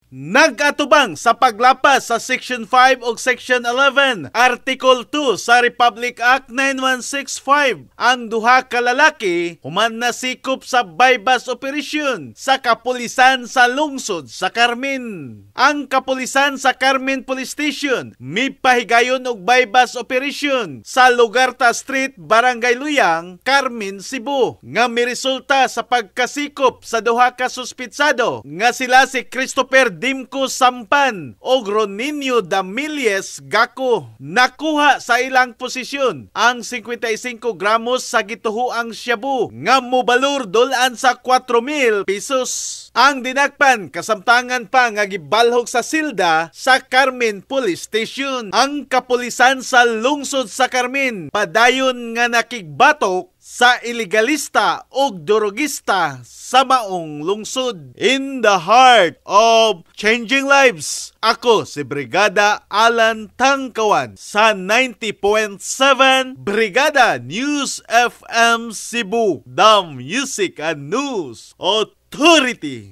Nag-atubang sa paglapas sa Section 5 ug Section 11, Article 2 sa Republic Act 9165 ang duha ka lalaki human nasikop sa buy-bust operation sa kapulisan sa lungsod sa Carmen. Ang kapulisan sa Carmen Police Station mipahigayon og buy-bust operation sa Lugarta Street, Barangay Luyang, Carmen, Cebu nga miresulta sa pagkasikop sa duha ka suspitsado nga sila si Christopher Dimko Sampan o Roninio Damilies Gako. Nakuha sa ilang posisyon ang 55 gramos sa gituhuang shabu nga mobalor dul-an sa 4,000 pesos. Ang dinakpan kasamtangan pa nga gibalhog sa silda sa Carmen Police Station. Ang kapulisan sa lungsod sa Carmen padayon nga nakigbatok sa ilegalista o durugista sa maong lungsod. In the heart of changing lives, ako si Brigada Alan Tangkawan sa 90.7 Brigada News FM Cebu, the Music and News Authority.